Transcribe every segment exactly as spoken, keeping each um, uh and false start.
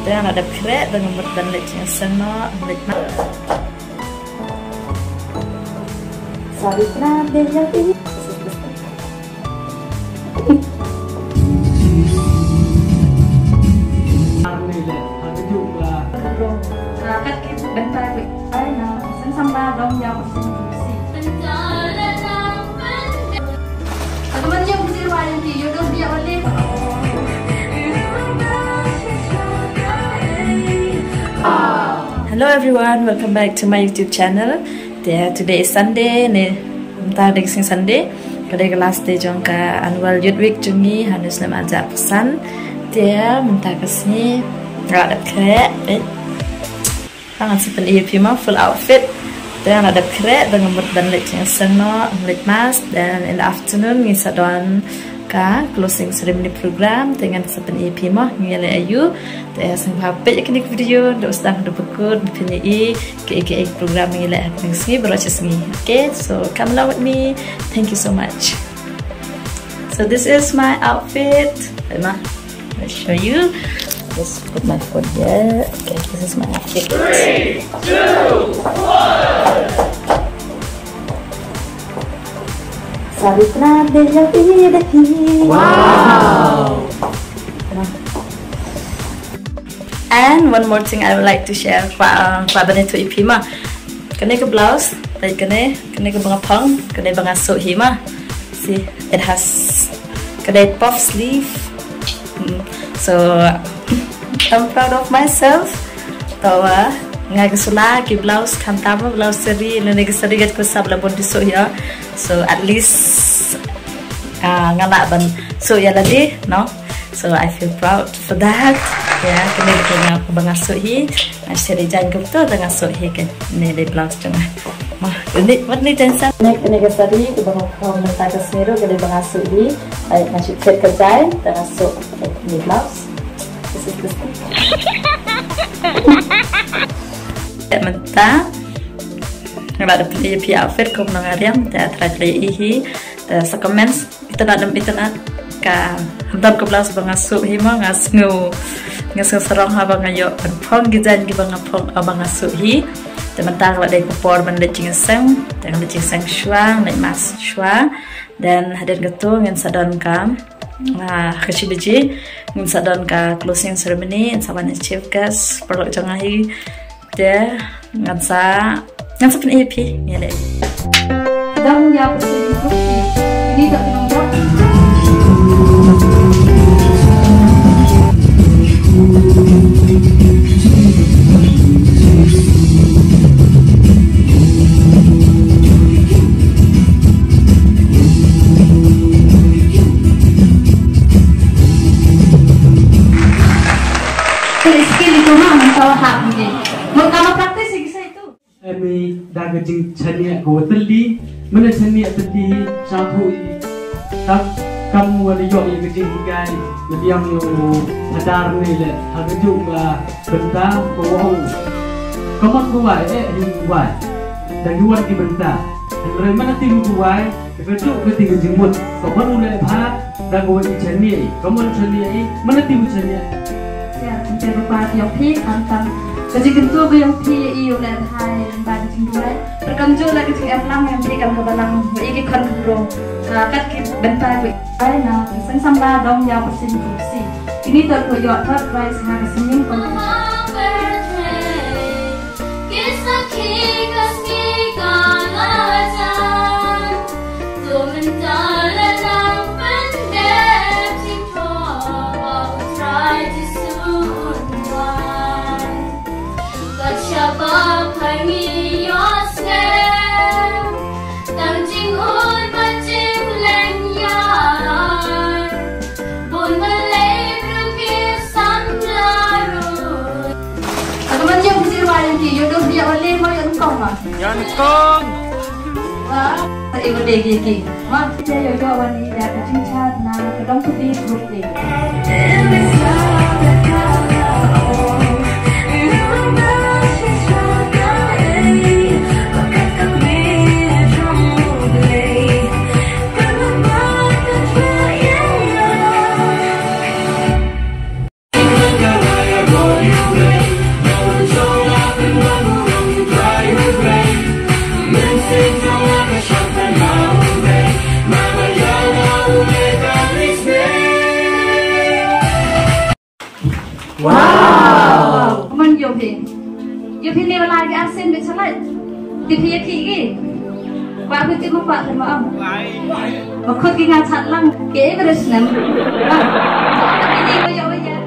Te nga la dep khreh, te nga mut ban leit jingïaseng noh, leit ma. Sorry, pynah, dei ïa phi. Hello everyone, welcome back to my YouTube channel. Te today is Sunday, ne mynta ka dei ka sngi Sunday. Ka dei ka last day jong ka annual Youth Week jong ngi ha u snem arhajar arphew san. Te mynta ka sngi nga la dep khreh, eh. Ngan sa pyni ïa phi mo full outfit. Te nga la dep khreh, te nga mut ban leit jingïaseng noh, leit mass, then in the afternoon ngin sa don ka closing ceremony program, te ngan sa pyni ïa phi mo ngi ïaleh aïu. Te sngewbha peit ïa kane ka video haduh sdang haduh ba kut, ba phin ïohi kaei kaei ka program ngi leh ha kane ka sngi baroh shi sngi. Okay, so come along with me. Thank you so much. So this is my outfit. Wait, ma. I'll show you. Just put my phone here. Okay, this is my outfit. Sorry, pynah, dei ïa phi, dei ïa phi. Wow. And one more thing I would like to share, kwah, uh, kwah ban ïathuh ïa phi ma. Kane ka blouse, like kane, kane kaba nga phong, kane ba nga suh hi ma. See, it has, ka dei puff sleeve. Mm. So, I'm proud of myself. Te, uh, nga ka sula ki blouse khamtam, blouse sari, lane ki sari kat ko sap la bun di suh ïa. So at least, uh, nga lah ban suh ïa lade, no? So I feel proud for that. Yeah, kane ka dei nga ba nga suh hi. Nga sdang jan kumto da nga suh hi kane dei blouse jong nga. Mo, kane, wat ni jan sa. Kane, kane ka sari kaba nga phong mynta ka sngi ruh ka dei ba nga suh hi. Ai, nga shu khet ka jan da nga suh kane blouse. This is the thing. Mynta nga la dep pyni ïa phi outfit kum nongariam, te trai trai ïa hi, te sa comments. Itynnad, em, itynnad. Ka, khamtam ka blouse ba nga suh hi mo, nga sngew, nga sngew sarong haba nga ïoh ban phong ki jaiñ kiba nga phong, ah, ba nga suh hi. Te mynta ka la dei ka por ban leit jingïaseng, te ngan leit jingïaseng shuwa, leit mass shuwa. Then hadien kato ngin sa don ka, ah, ka shi baje ngin sa don ka closing ceremony, ngin sa wan ïa chief guest, paralok jong nga hi. Te ngan sa, ngan sa pyni ïa phi, ïa leh. Dang ïa phi, ini tak nong dak. Skill itu mah, masalah hak ni. Mau kamu praktis sih, bisa itu. Em, da ka jingshaniah ka wa tylli, mynta shaniah tylli, sha phu i. Kam, kam wa la ïoh ïa ka jinghikai, la biang ïa u Hadar ne leh, ha kajuh ka bynta ka wa ong. Ka mon ka wai, eh, hi wai. Da ki wan ki bynta. Hynrei mynta tim ka wai, Ka juh ka dei ka jingmut. Ka ban u leh bha da ka wei i shaniah i. Ka mon shaniah i, mana ti u shaniah. Ïa, pynter rupa ka ïong phi, khamtam ka jingkyntu ka ïong phi ïa i u leh bha ïa lem bad jingduwai. Bad kamjuh leh ka jingim lang ïong phi kam ka balang wei i ki khon khynroo. Ka kat ki bynta wei. Ai na, ki seng samla dong ïa ka seng kursi. Kini toh ko ïoh third prize ha ka singing competition. Ki sakhi ka sngi ka la jan, to mynta la nang pyndep jingthoh ba U Trai Jisu un wan. Kat shaba pynmih ïoh sngewthuh, tang jingud bad jingleh ïar. Bun balei briew ki samla ruh. Ka man ïa phi ïa wan ki, ïoh dur ïa wan le mo ïa nyngkong ma. Ïa nyngkong. Wa, ta i wan le ki ki. Ma, ïa ïoh ïoh wan ïa ka jingchat na ka dong pudi group le. Wow! Mon yo phi. Yo phi ne wala ki arsen be chalai. Ti phi ya ki ki. Ba phi ti mo pa mo am. Ba khut ki nga chat lang ke Everest nem. Ba. Ba ki ni ba yo ba ya.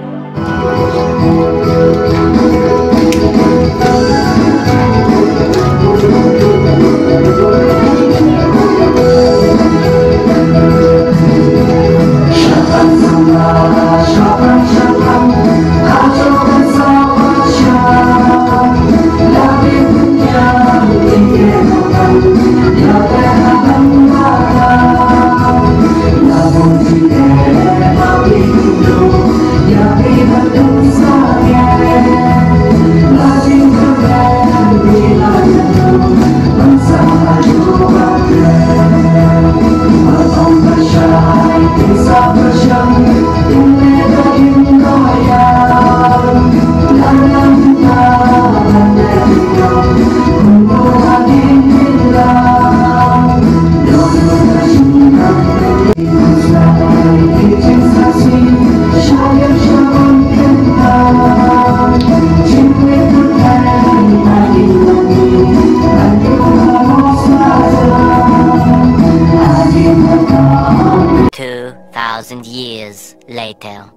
Two thousand years later.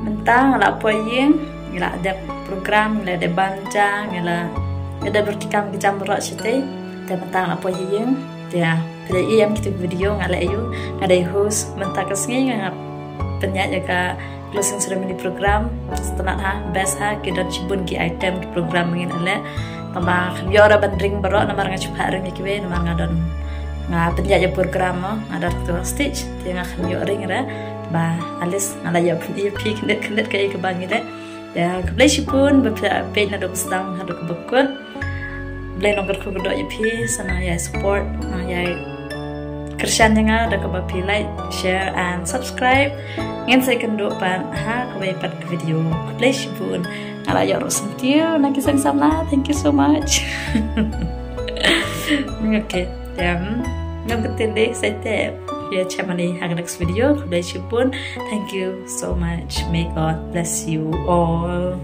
Mynta nga la poi ïing, nga la dep program, nga la dep bam ja, nga la, nga dep bertikam ki jam rok shatei. Te mynta nga la poi ïing. Te phi la ïohi ïa kito video nga la ïoh, nga dei host. Mynta ka sngi nga pynïaid ïa ka closing ceremony program. Sngewtynnat ha, best ha, ki don shibun ki item ki program ngin leh. Tang ba ngam ïoh ruh ban ring baroh namar nga shu phah ring ïa kiwei namar nga don, nga pynïaid ïa program mo, nga don to stage. Te nga khlem ïoh ring ruh. Ba at least nga la ïoh pynïaid ïa phi khyndiat khyndiat kaei kaba ngi leh. Te khublei shibun ba phi la peit naduh ba sdang haduh kaba kut. Khublei nongkyrkhu kyrdoh ïa phi, sa nang ïai support, nang ïai kyrshan ïa nga da kaba phi like, share and subscribe. Ngin sa ïakynduh pat ha kawei pat ka video. Khublei shibun. Nga la ïoh ruh syntiew na ki seng samla. Thank you so much. Okay. Te ngam kyntien de, sa ïa te ïa chem mane ha ka next video. Khublei shibun. Thank you so much. May God bless you all.